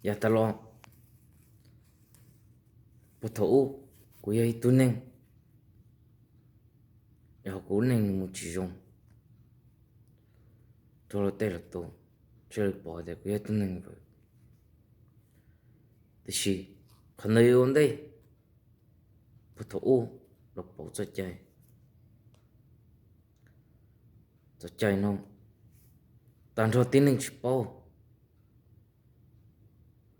Yav tas los, puag thaum ub, kuv yog ib tug neeg, yog kuv lub neej nws mus tsis zoo, rau luag tej lus tus, thiaj li pom tias kuv yog ib tug neeg vwm. Tiam sis qhov ntawd yuav ua ntej, puag thaum ub los pauv txoj cai. Txoj cai no tag nrho tib neeg tsis paub,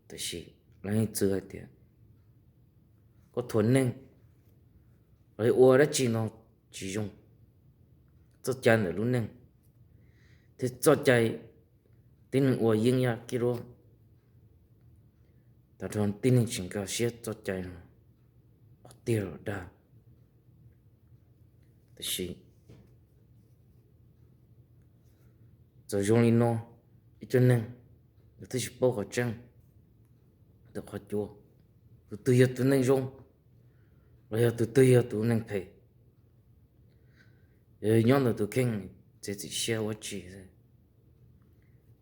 tiam sis leej twg hais tias koj thuam neeg los ua dab tsi no tsis zoo, txoj cai ntawm lub neej thiab txoj cai tib neeg ua yeeb yaj kiab duab, tag nrho tib neeg tsis nkag siab txoj cai no, qhov tiag los dag. Tiam sis txawm zoo li no, ib co neeg nws twb tsis paub qhov tseeb ntawm qhov cua, tus twg yog tus neeg zoo los yog tus twg yog tus neeg phem, yog nyob ntawm tus kheej txiav txim siab ua tsi xwb.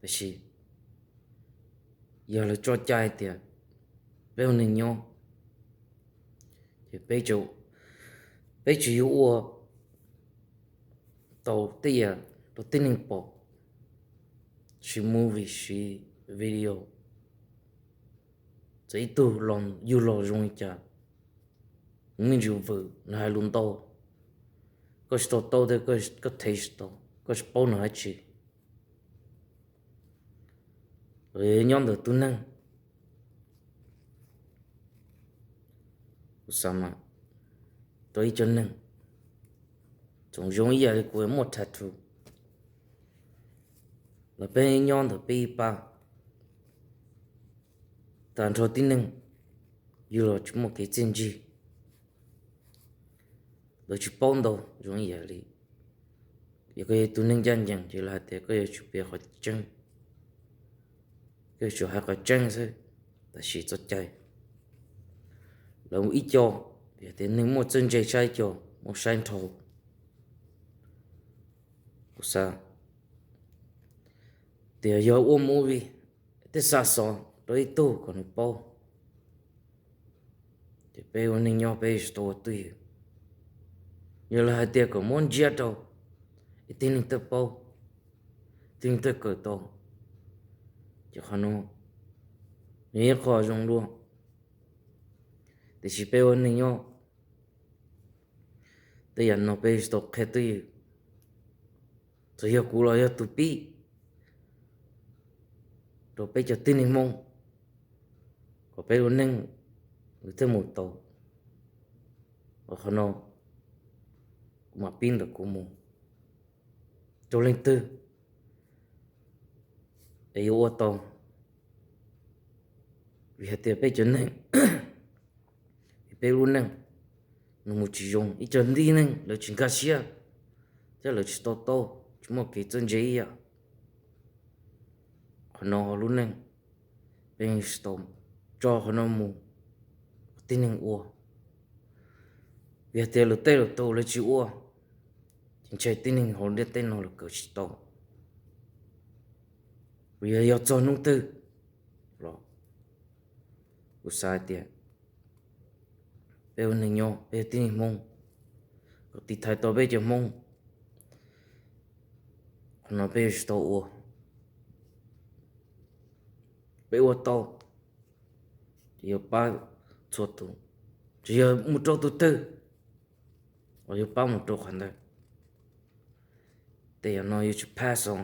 Tiam sis yog lawv tso cai tias peb ua neeg nyob, ces peb tsis yuav ua tau tej yam rau tib neeg pom, siv movie siv video, txawm ib tug los yug los zoo li cas, me ntsis vwm nws hais lus ntau, koj tsis to taub thiab koj them tsis tau, koj tsis paub nws dab tsi. Nyob ntawm tus neeg, kuv xav mas rau ib co neeg tsoom zoo ib yam li kuv muaj tattoo, los peb nyob ntawm peb ib pab, tag nrho tib neeg yug los tsis muaj kev txiaj ntsig, lawv tsis paub ntau zoo ib yam li. Yog koj yog tus neeg ncaj ncees ces lawv hais tias koj yuav tsum piav qhov tseeb, koj yuav tsum hais qhov tseeb xwb. Tab sis txoj cai, lawv ib co, yog tias neeg muaj txawj ntse saib ib co muab saib nrho, kuv xav tias yog ua movie thiab xa xov rau ib tug kom nws paub, ces peb ua neeg nyob peb tsis tau ua twj ywm. Yog lawv hais tias kom muab ntsiab rau, es tib neeg twb paub, tib neeg twb kawm tau, ces qhov no nws yog qhov zoo dua. Tiam sis peb ua neeg nyob, tej yam no peb tsis tau qhia twj ywm. Txawm yog kuv los yog tus pib rau peb cov tib neeg Hmoob, kom peb ua neej nws thiaj mus tau. Qhov no kuv mam pib ntawm kuv mus, rau leej twg es yuav ua tau. Vim hais tias peb cov neeg, peb lub neej nws mus tsis zoo, ib co tib neeg lawv tsis nkag siab thiab lawv tsis to taub, tsis muaj kev txawj ntse ib yam. Qhov no lub neej peb tsis tau tso qhov no mus, tib neeg ua. Vim hais tias lawv tej lawv tus lawv tsis ua, ces ntshai tib neeg hauv ntiaj teb no lawv kawm tsis tau. Kuv yog, yog txog hnub twg los kuv xav hais tias peb ua neeg nyob peb yog tib neeg Hmoob, kom tiv thaiv tau peb cov Hmoob, qhov no peb yuav tsis tau ua. Peb ua tau ces yuav pab txhua tus, tsis yog mus rau tus twg los yuav pab mus rau qhov ntawd. Tej yam no yuav tsum pass on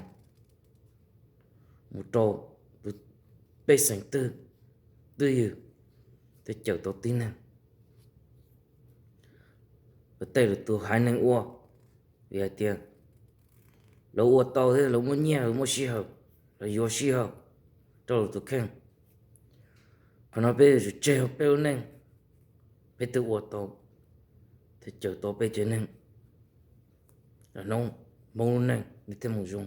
mus rau tus pej xeem twg twj ywm thiab cawm tau tib neeg. Lawv tej lawv tus haiv neeg ua, vim hais tias lawv ua tau thiab lawv muaj nyiaj lawv muaj sij hawm, lawv yuav sij hawm rau lawv tus kheej. Qhov no peb yuav tsum tseg peb lub neej, peb twb ua tau thiab cawm tau peb cov neeg, hnub Hmoob lub neej nws thiaj mus zoo.